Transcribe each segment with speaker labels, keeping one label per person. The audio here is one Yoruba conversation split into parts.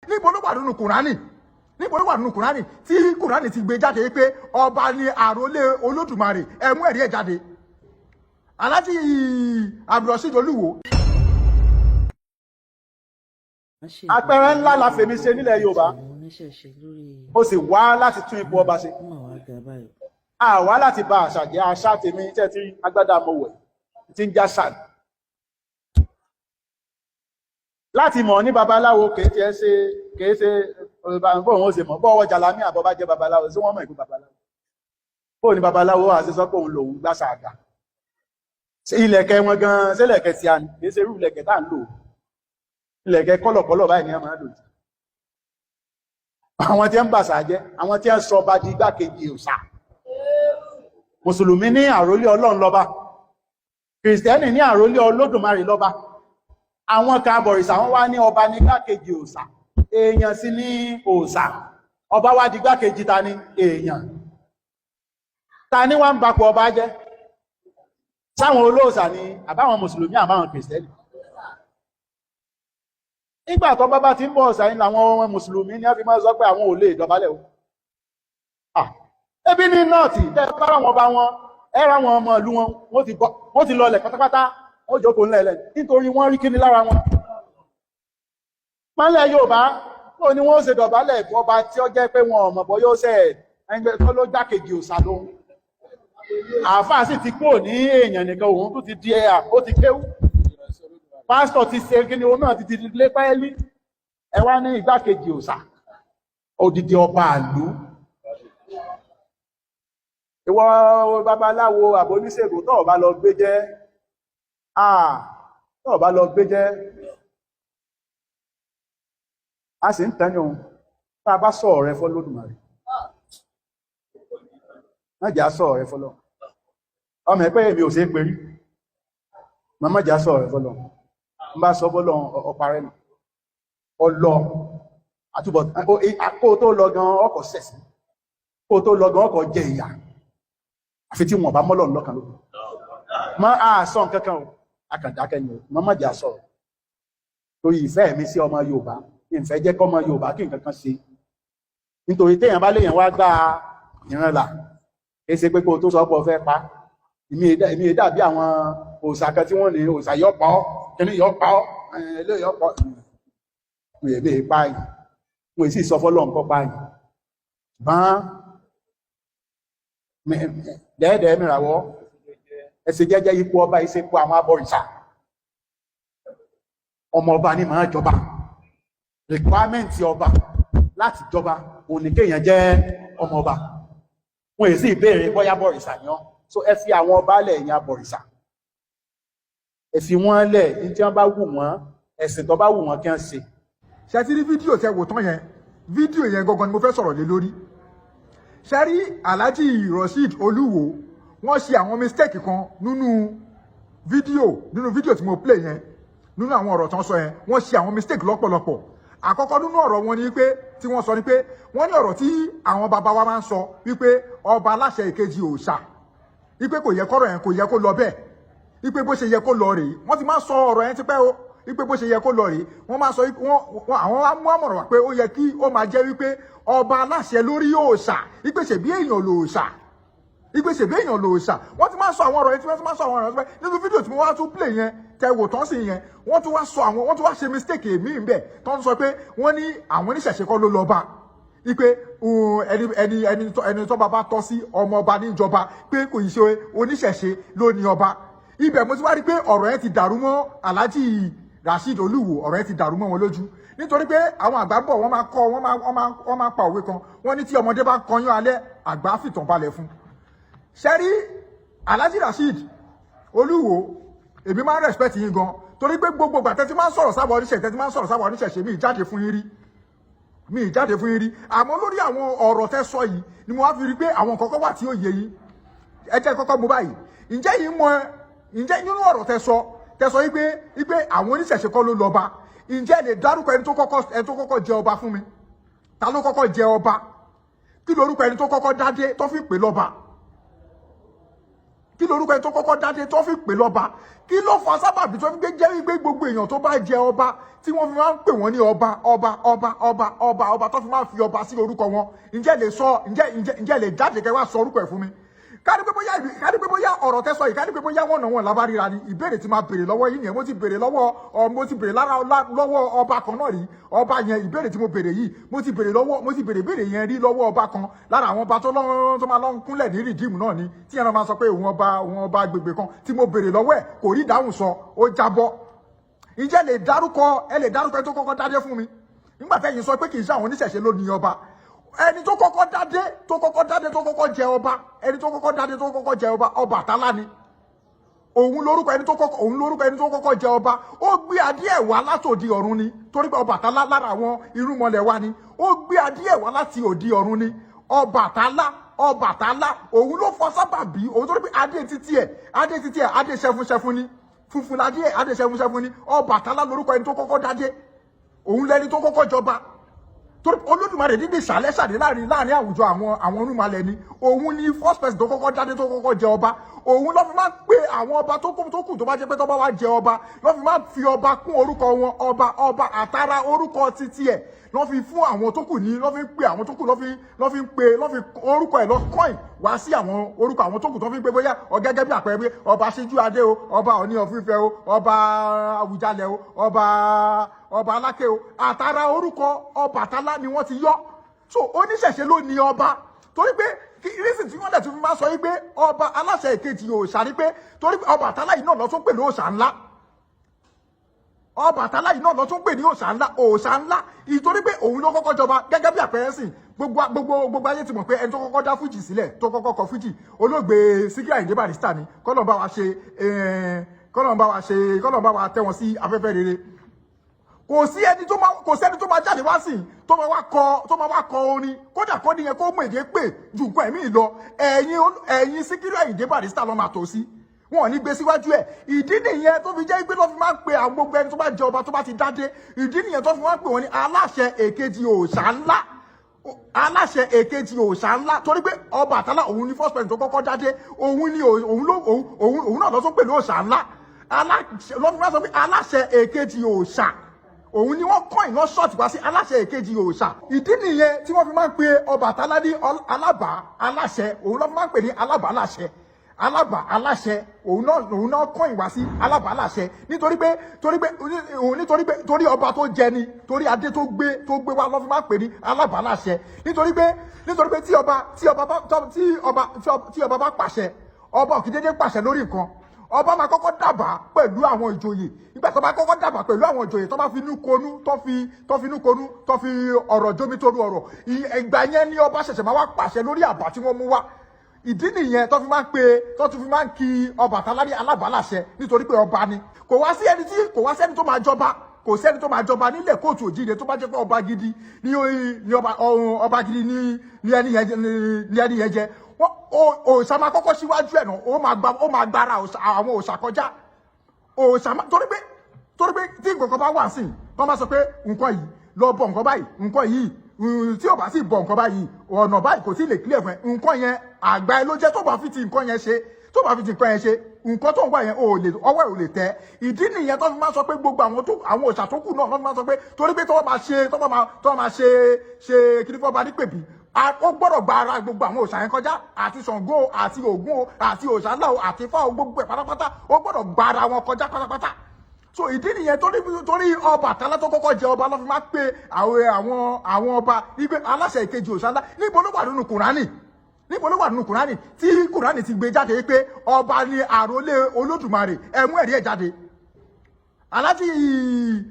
Speaker 1: Níbo ló wà nínú Kùránì? Níbo ló wà nínú Kùránì tí Kùránì ti gbé jáde pé ọba ni àrólé Olódùmarè? Ẹ mú ẹ̀rí ẹ̀ jáde, Alhaji Abdulrasheed Olúwo.
Speaker 2: Àpẹẹrẹ ńlá la fèmí ṣe nílẹ̀ Yorùbá. Ó sì wá láti tún ipò ọba ṣe, a wá láti ba àṣà jẹ́. Àṣà tèmi tẹ́ tí agbádá mo wẹ̀ tí ń já sàn láti mọ̀ ní babaláwo, kìí tiẹ̀ ṣe, kìí ṣe bóun ó ṣe mọ̀ bọ́wọ́ jalami àbọ̀ bá jẹ́ babaláwo sí wọ́n mọ̀ ìkú babaláwo. Bóun ni babaláwo àti sọ pé òun lòun gbàṣà àgbà ilẹ̀kẹ̀ wọn gan, sílẹ̀kẹ̀ tí a ní kìí ṣe irú ilẹ̀kẹ̀ tá à ń lò, ilẹ̀kẹ̀ kọ́lọ̀kọ́lọ̀ báyìí ni a máa lò. Àwọn tí ń bàṣà jẹ́, àwọn tí ń sọ ọba di igbákejì òòṣà. Mùsùlùmí ní àrólé Ọlọ́run lọ́ba, Kìrìsìtẹ́nì ní àrólé Olódùmarè lọ́ba, àwọn kan abọ̀rìṣà wọn wá ní ọba ní igbákejì òòṣà, èèyàn sì ní òòṣà. Ọba wá di igbákejì ta ni èèyàn, ta ni wá ń bapò ọba jẹ́? Sáwọn olóòṣà ni àbáwọn mùsùlùmí, àbáwọn kìrìsìtẹ́nì? Nígbà tó bá bá ti ń bọ̀ ọ̀sà yìí làwọn ọmọ mùsùlùmí ní a fi máa sọ pé àwọn ò lè dọ̀bálẹ̀ o. Ebi ní nọ́ọ̀tì tẹ́ bá wọn bá wọn ẹ ra wọn ọmọ ìlú wọn, wọ́n ti lọlẹ̀ pátápátá, wọ́n jókòó ńlẹ̀lẹ̀ nítorí wọ́n rí kíni lára wọn. Mọ́lẹ̀ Yorùbá ó ní wọ́n ó ṣe dọ̀bálẹ̀ ọba tí ó jẹ́ pé wọn ọmọ bọ́ yóò ṣe ẹgbẹ́ tó ló jákèjì òṣà lóhun. Àáfàá sì ti kúrò ní èèyàn nìkan, òun tó ti di ẹ̀, ó ti kéwú, pásítọ̀ ti ṣe kí ni, òun náà ti ti lé pẹ́ẹ́lí. Ẹ wá ní igbákejì òòṣà, odidi ọba àlú. Ìwọ babaláwo àbóníṣègùn tó bá lọ gbé jẹ́, tó bá lọ gbé jẹ́, a sì ń tẹ́ni ohun tá a bá sọ ọ̀rẹ́ fọ́ lódùmarè, má jẹ́ á sọ ọ̀rẹ́ fọ́lọ́. Ọmọ ẹ̀ pé èmi ò ṣe é perí, má jẹ́ á sọ ọ̀rẹ́ fọ́lọ́. Ń bá sọ fọ́lọ́, ọparẹ́ nù ọlọ àtúbọ̀. Kó tó lọ gan ọkọ̀ sẹ̀sì, kó tó lọ gan ọkọ̀ jẹ ìyà, àfi tí wọn bá mọ́lọ̀ lọ́kàn lókun. Má a sọ nǹkan kan o, akàndákẹ́ ni o. Má jẹ́ á sọ̀rọ̀ torí ìfẹ́ mi sí ọmọ Yorùbá. Ìfẹ́ jẹ́ kọ́mọ Yorùbá kí nǹkan kan ṣe, nítorí téèyàn bá léèyàn wá gbá ìran là kì í ṣe pé kó o tó sọ pé o fẹ́ pa. Èmi dàbí àwọn òòṣà kan tí wọ́n ní òòṣà yọ pa ọ́, kíní yọ pa ọ́, eléyìí yọ pa ọ́. Mo yẹ bẹ́ẹ̀ pa yìí, mo sì sọ fọ́lọ́ nǹkan pa yìí, ṣùgbọ́n dẹ́ẹ̀dẹ́ẹ́ mìíràn ẹsẹ̀ jẹ́jẹ́. Ipò ọba ìsepò àwọn abọ̀rìṣà, ọmọ ọba ní máa jọba. Requirement ọba láti jọba òun ní kéèyàn jẹ́ ọmọ ọba. Wọn èsì ìbéèrè bóyá bọ̀rìṣà ni ọ́. So ẹ fi àwọn ọba lẹ̀, ẹ̀yìn abọ̀rìṣà, ẹ fi wọ́n lẹ̀ ní tí wọ́n bá wù wọ́n, ẹ̀sìn tó bá wù wọ́n kí wọ́n ṣe.
Speaker 1: Ṣe ti rí fídíò tẹ wò tán yẹn? Fídíò yẹn gangan ni mo fẹ́ sọ̀rọ̀ lé lórí. Ṣe rí Alhaji Rasheed Olúwo, wọ́n ṣe àwọn mistake kan nínú fídíò tí mo play yẹn. Nínú àwọn ọ̀rọ̀ tán sọ yẹn, wọ́n ṣe àwọn mistake lọ́pọ̀lọpọ̀. Àkọ́kọ́ nínú ọ̀rọ̀ wọn ni pé tí wọ́n sọ ni pé wọ́n ní ọ̀rọ̀ tí àwọn bàbá wa máa ń sọ wípé ọba aláṣẹ ìkejì òòṣà, wípé kò yẹ kọ́rọ̀ yẹn, kò yẹ kó lọ bẹ́ẹ̀, wípé bó ṣe yẹ kó lọ rèé. Wọ́n ti máa ń sọ ọ̀rọ̀ yẹn tipẹ́ o, wípé bó ṣe yẹ kó lọ rèé. Wọ́n máa sọ wọ́n àwọn á mú àmọ̀ràn wá pé ó yẹ kí ó máa jẹ́ wípé ọba aláṣẹ lórí òòṣà, wípé ṣèbí èèyàn lòòṣà, wípé ṣèbí èèyàn lòòṣà. Wọ́n ti máa ń sọ àwọn ọ̀rọ̀ yẹn tí wọ́n ti máa ń sọ àwọn ọ̀rọ̀ yẹn. Nínú fídíò tí mo wá tún play yẹn, tẹ wò tán sí yẹn, wọ́n tún wá sọ àwọn, wọ́n tún wá ṣe mistake èmi ń bẹ̀ tó ń sọ pé wọ́n ní àwọn oníṣẹ̀ṣe kọ́ ló lọ bá, wípé ẹni tó bá bá tọ́ sí ọmọ ọba níjọba, pé kò ì ṣe oníṣẹ̀ṣe ló ní ọba. Ibẹ̀ mo ti wá rí pé ọ̀rọ̀ yẹn ti dàrú mọ́ Alhaji Rasheed Olúwo, ọ̀rọ̀ yẹn ti dàrú mọ́ wọn lójú, nítorí pé àwọn àgbà bọ̀, wọ́n máa kọ́, wọ́n máa pa òwe kan. Wọ́n ní tí ọmọdé bá kọyán alẹ́, àgbà fìtàn balẹ̀ fún. Ṣẹ́rí Alhaji Rasheed Olúwo, èmi máa ń respect yín gan, torí pé gbogbo ìgbà tẹ́tí máa ń sọ̀rọ̀ sábà oníṣẹ̀, tẹ́tí máa ń sọ̀rọ̀ sábà oníṣẹ̀ṣe, mi ì jáde fún yín rí, mi ì jáde fún yín rí. Àmọ́ lórí àwọn ọ̀rọ̀ tẹ́ sọ yìí ni mo wá fi rí pé àwọn kọ̀ọ̀kan wà tí ó yé yín. Ẹ jẹ́ kọ́kọ́ mo báyìí. Ǹjẹ́ yìí mọ, ǹjẹ́ nínú ọ̀rọ̀ tẹ́ sọ wípé àwọn oníṣẹ̀ṣe kọ́ ló lọ́ba, ǹjẹ́ lè dárúkọ ẹni tó kọ́kọ́ jẹ ọba fún mi? Ta ló kọ́kọ́ jẹ ọba? Kí lorúkọ ẹni tó kọ́kọ́ dádé tó fi pè lọ́ba? Kí lorúkọ ẹni tó kọ́kọ́ dádé tó fi pè lọ́ba? Kí ló fa sábàbí tó fi gbé jẹ́ wípé gbogbo èèyàn tó bá jẹ ọba, tí wọ́n fi máa ń pè wọ́n ní ọba, ọba, ọba, ọba, ọba, ọba, tó fi máa ń fi ọba sí orúkọ wọn? Ǹjẹ́ lè sọ? Ǹjẹ́ lè jáde kẹ́ wá sọ orúkọ ẹ̀ fún mi? Kárí pé bóyá ọ̀rọ̀ tẹ́ sọ yìí, kárí pé bóyá wọ́n náà wọ́n lábáríra ni. Ìbéèrè tí máa béèrè lọ́wọ́ yìí nìyẹn. Mo ti béèrè lọ́wọ́ ọ, mo ti béèrè lára lọ́wọ́ ọba kan náà rí. Ọba yẹn, ìbéèrè tí mo béèrè yìí, mo ti béèrè béèrè yẹn rí lọ́wọ́ ọba kan lára àwọn ọba tó lọ́ tó máa lọ ń kúnlẹ̀ ní Redeem náà ni, tí yẹn náà máa sọ pé òun ọba, òun ọba agbègbè kan. Tí mo béèrè lọ́wọ́ ẹ̀, kò rí ìdáhùn sọ, ó jábọ́. Ǹjẹ́ lè dárúkọ, ẹ lè dárúkọ ẹ tó kọ́kọ́ dádé fún mi, nígbà tẹ́yìn sọ pé kì í ṣe àwọn oníṣẹ̀ṣe ló ní ọba? Ẹni tó kọ́kọ́ dádé, tó kọ́kọ́ dádé, tó kọ́kọ́ jẹ ọba, ẹni tó kọ́kọ́ dádé, tó kọ́kọ́ jẹ ọba, Ọbàtálá ni. Òun lórúkọ ẹni tó kọ́kọ́ jẹ ọba. Ó gbé adé ẹ̀ wá látòdì ọ̀run ni, torí pé Ọbàtálá lára àwọn irúnmọlẹ̀ wa ni. Ó gbé adé ẹ̀ wá láti òdì ọ̀run ni. Ọbàtálá, Ọbàtálá, òun ló fọ sábàbí òun, torí pé adé títí ẹ̀, adé ṣẹfúnṣẹfún ni, funfun ládé ẹ̀, adé ṣẹfúnṣẹfún ni. Ọbàtálá lórúkọ ẹni tó kọ́kọ́ dádé. Òun lẹni tó kọ́kọ́ jọba, torí Olódùmarè dídì sàlẹ̀ sàdé láàrin àwùjọ àwọn onímọ̀lẹ̀ ni. Òun ni first person tó kọ́kọ́ dádé, tó kọ́kọ́ jẹ ọba. Òun ló fi máa ń pe àwọn ọba tó kù, tó bá jẹ́ pé tó bá wá jẹ ọba, ló fi máa ń fi ọba kún orúkọ wọn. Ọba, ọba, àtàrà orúkọ títí ẹ̀ ló fi fún àwọn tó kù ní, ló fi ń pe àwọn tó kù, ló fi ń pe, ló fi orúkọ ẹ̀ lọ kọ́ìn wá sí àwọn orúkọ àwọn tó kù, tó fi ń pe bóyá ọ̀gẹ́gẹ́ bí àpẹẹrẹ pé ọba Síjú Adé o, ọba Ọ̀ní of Ifẹ̀ o, ọba Àwùjalẹ̀ o, ọba Aláké o, àtàrà orúkọ Ọbàtálá ni wọ́n ti yọ. So oníṣẹ̀ṣe ló ní ọba, torí pé kí reason tí wọ́n dẹ̀ tún fi máa sọ yí pé ọba aláṣẹ ìkejì òòṣà ni pé torí pé Ọbàtálá yìí náà lọ tún pè ní òòṣà ńlá. Ọbàtálá yìí náà lọ tún pè ní òòṣà ńlá, òòṣà ńlá, ìtorí pé òun ló kọ́kọ́ jọba. Gẹ́gẹ́ bí àpẹẹrẹ sìn, gbogbo ayé ti mọ̀ pé ẹni tó kọ́kọ́ dá fújì sílẹ̀, tó kọ́kọ́ kọ fújì, olóògbé Síkírù Àyìndé Barrister ni. Kọ́lọ̀ bá wa tẹ́ wọn sí afẹ́fẹ́ rere. Kò sí ẹni tó máa jáde wá sí, tó máa wá kọ orin, kódà kó nìyẹn kó mú èdè pè ju nǹkan ẹ̀mí lọ, ẹ̀yìn Síkírù Àyìndé Barrister ló máa tó sí, wọn ò ní gbé síwájú ẹ̀. Ìdí nìyẹn tó fi jẹ́ pé ló fi máa ń pe àwọn gbogbo ẹni tó bá jẹ ọba, tó bá ti dádé, ìdí nìyẹn tó fi máa ń pè wọ́n ní aláṣẹ èkejì òòṣà ńlá, aláṣẹ èkejì òòṣà ńlá, torí pé Ọbàtálá, òun ni first person tó kọ́kọ́ dádé. Òun ni òun ló òun òun òun náà lọ tó pè ní òòṣà ńlá. Aláṣẹ ló fi máa sọ pé aláṣẹ èkejì òòṣà. Òun ni wọ́n kọ́ ìná ṣọ́ọ̀tì wá sí aláṣẹ èkejì òòṣà. Ìdí nìyẹn tí wọ́n fi máa ń pe Ọbàtálá ní alábàá aláṣẹ. Òun ló fi máa ń pè ní alábàá aláṣẹ, alábàá aláṣẹ. Òun náà kọ́ ìwá sí alábàá aláṣẹ, nítorí pé torí pé òun nítorí pé torí ọba tó jẹ ni, torí adé tó gbé wá ló fi máa ń pè ní alábàá aláṣẹ, nítorí pé tí ọba bá pàṣẹ, ọba ò kì í dédé pàṣẹ lórí nǹkan. Ọba máa kọ́kọ́ dábàá pẹ̀lú àwọn ìjòyè. Nígbà tó bá kọ́kọ́ dábàá pẹ̀lú àwọn ìjòyè, tó bá fi inú konú, tó fi inú konú, tó fi ọ̀rọ̀ jómitóró ọ̀rọ̀, ìgbà yẹn ni ọba ṣẹ̀ṣẹ̀ máa wá pàṣẹ lórí àbá tí wọ́n mú wá. Ìdí nìyẹn tó tún fi máa ń kí Ọbàtálá ní alábàáláṣẹ, nítorí pé ọba ni. Kò wá sí ẹni tó máa jọba, kò sẹ́ni tó máa jọba nílẹ̀ kóòtù òjíire, tó bá jẹ́ pé ọba gidi ní ní ọba ọ̀hún, ọba gidi ní ẹni yẹn jẹ. Wọ́n òòṣà máa kọ́kọ́ síwájú ẹ̀ náà. Ó máa gbára àwọn òòṣà kọjá. Òòṣà máa torí pé tí nǹkan kan bá wà sí, wọ́n máa sọ pé nǹkan yìí, lọ bọ nǹkan báyìí, nǹkan yìí, tí ò bá sì bọ nǹkan báyìí, ọ̀nà báyìí kò tí ì lè clear fún ẹ. Nǹkan yẹn, àgbà ẹ ló jẹ́. Tó bá fi ti nǹkan yẹn ṣe, nǹkan tó ń wá yẹn, ò lè ọwọ́ ẹ̀ ò lè tẹ́. Ìdí nìyẹn tó fi máa sọ pé gbogbo àwọn òòṣà tó kù náà ló fi máa sọ pé torí pé tó máa ṣe kíní fọ́ba ní pèbí, ó gbọ́dọ̀ gba ara gbogbo àwọn òòṣà yẹn kọjá, àti Ṣàngó o, àti Ògún o, àti òòṣà ńlá o, àti Ifá o, gbogbo ẹ̀ pátápátá, ó gbọ́dọ̀ gba ara wọn kọjá pátápátá. So ìdí nìyẹn, torí Ọbàtálá tó kọ́kọ́ jẹ ọba, ló fi máa pe àwọn ọba wípé aláṣẹ ìkejì òòṣà ńlá. Níbo ló wà nínú Kùránì? Níbo ló wà nínú Kùránì tí Kùránì ti gbé jáde pé ọba ni àrólé Olódùmarè? Ẹ mú ẹ̀rí ẹ̀ jáde. Aláàjì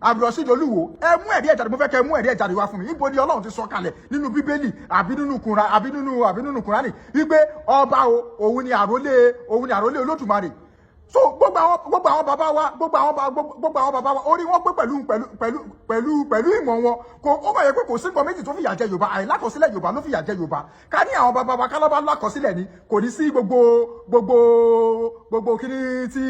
Speaker 1: Abdulrasheed Olúwo, ẹ mú ẹ̀rí ẹ̀ jáde. Mo fẹ́ kẹ́ ẹ mú ẹ̀rí ẹ̀ jáde wá fún mi. Níbo ni Ọlọ́run ti sọ kalẹ̀ nínú Bíbélì, àbí nínú Kùránì wípé ọba o, òun ni àrólé Olódùmarè? So gbogbo àwọn bàbá wa, gbogbo àwọn bàbá wa, orí wọn pé pẹ̀lú ìmọ̀ wọn. Kò ó mọ̀ yẹ pé kò sí nǹkan méjì tó fìyà jẹ Yorùbá, àìlákọsílẹ̀ Yorùbá ló fìyà jẹ Yorùbá. Ká ní àwọn bàbá wa kálábá lákọsílẹ̀ ni, kò ní sí gbogbo kíní tí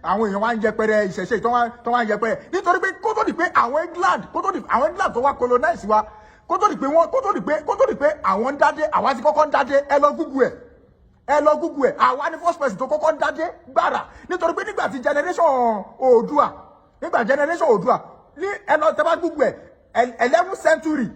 Speaker 1: àwọn èèyàn wá ń yẹpẹrẹ ìṣẹ̀ṣe, tó wá ń yẹpẹrẹ, nítorí pé kó tó di àwọn England tó wá colonize wa, kó tó di pé àwọn ń dádé, àwa ti kọ́kọ́ ń dádé. Ẹ lọ Google ẹ̀. Ẹ lọ Google ẹ. Àwa ni first person tó kọ́kọ́ dádé gbàrà, nítorí pé nígbà tí generation Oòduà, nígbà generation Oòduà ní, ẹ lọ tẹ́ bá Google ẹ, 11th century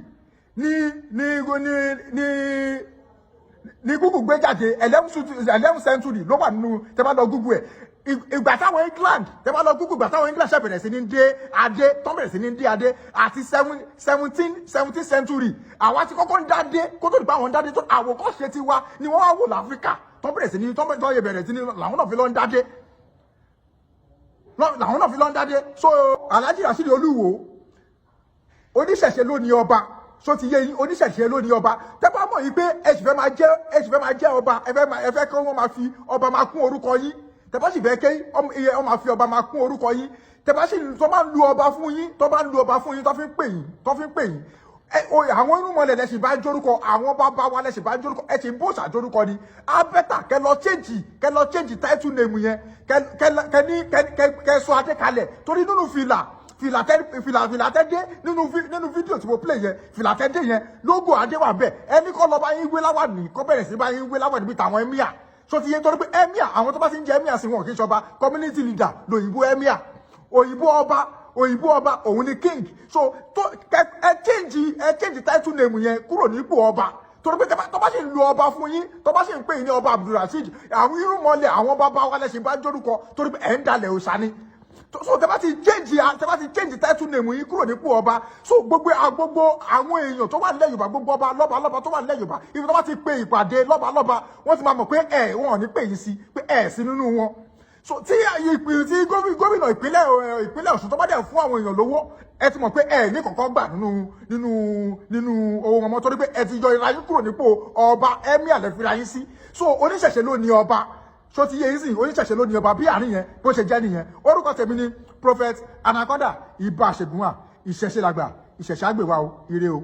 Speaker 1: ní Google gbé jáde. 11th century ló wà nínú. Tẹ́ bá lọ Google ẹ, ìgbà táwọn England, tẹ́ bá lọ Google, ìgbà táwọn England ṣe bẹ̀rẹ̀ sí ní dé adé, tó bẹ̀rẹ̀ sí ní dé adé àti 17th century, àwa ti kọ́kọ́ ń dádé kó tó di pé àwọn ń dádé. Tó àwòkọ́ṣe ti wa ni wọ́n wá wò láfíríkà, tó bẹ̀rẹ̀ sí ní tó yẹ bẹ̀rẹ̀ sí ní làwọn náà fi lọ ń dádé, làwọn náà fi lọ ń dádé. So Alhaji Rasheed Olúwo, oníṣẹ̀ṣe ló ní ọba. So ti yé yín? Oníṣẹ̀ṣe ló ní ọba. Tẹ́ bá mọ̀ yìí pé ẹ sì fẹ́ máa jẹ́, ẹ sì fẹ́ máa jẹ́ ọba, ẹ fẹ́ kí wọ́n máa fi ọba máa kún orúkọ yín, tẹ́ bá sì fẹ́ kí iye wọ́n máa fi ọba máa kún orúkọ yín, tẹ́ bá sì tó bá ń lu ọba fún yín, tó bá ń lu ọba fún yín, tó fi ń pè yín, tó fi ń pè yín, ẹ o, àwọn irúnmọlẹ̀ lẹ́sìn bá ń jórúkọ, àwọn bàbá wa lẹ́sìn bá ń jórúkọ, ẹ sì ń bòṣà jórúkọ ni. Á better kẹ lọ change, kẹ lọ change title name yẹn, kẹ kẹ kẹ ní kẹ kẹ kẹ sọ adé kalẹ̀, torí nínú fìlà fìlà tẹ fìlà fìlà tẹ dé nínú fídíò tí mo play yẹn, fìlà tẹ dé yẹn, logo adé wà bẹ́ẹ̀. Ẹni kọ́ lọ bá yín wé láwàní, kọ́ bẹ̀rẹ̀ sí bá yín wé láwàní bí tàwọn emir. So ti yé? Torí pé emir, àwọn tó bá ti ń jẹ emir sí, wọn kì í ṣọba. Community leader lòyìnbó emir. Òyìnbó ọba, òyìnbó ọba òun ni king. So tó kẹ ẹ change title name yẹn kúrò nípò ọba, torí pé tó bá sì ń lu ọba fún yín, tó bá sì ń pè yín ní ọba Abdulrasheed, àwọn irúnmọlẹ̀, àwọn bàbá wa lẹ́sìn bá ń jórúkọ, torí pé ẹ̀ ń dalẹ̀ òòṣà ni. So tẹ́ bá ti change title name yín kúrò nípò ọba, so gbogbo àwọn èèyàn tó wà nílẹ̀ Yorùbá, gbogbo ọba lọ́ba lọ́ba tó wà nílẹ̀ Yorùbá, ibi tó bá ti pe ìpàdé lọ́ba lọ́ba, wọ́n ti máa mọ̀ pé ẹ̀ wọn ò ní pè yín sí, pé ẹ̀ sí nínú wọn. So tí ìpín tí gómìnà ìpínlẹ̀ Ọ̀ṣun tó bá dẹ̀ fún àwọn èèyàn lówó, ẹ ti mọ̀ pé ẹ ní kọ̀ọ̀kan gbà nínú owó wọn mọ́, torí pé ẹ ti yọ ìra yín kúrò nípò ọba. Emir lẹ fira yín sí. So oníṣẹ̀ṣe ló ní ọba. So ti yé yín sìn? Oníṣẹ̀ṣe ló ní ọba. Bí àárín yẹn bó ṣe jẹ́ nìyẹn. Orúkọ tèmi ni Prophet Anaconda Ibà Ṣègùnwà. Ìṣẹ̀ṣe làgbà, ìṣẹ̀ṣe àgbèwà o. Ire o.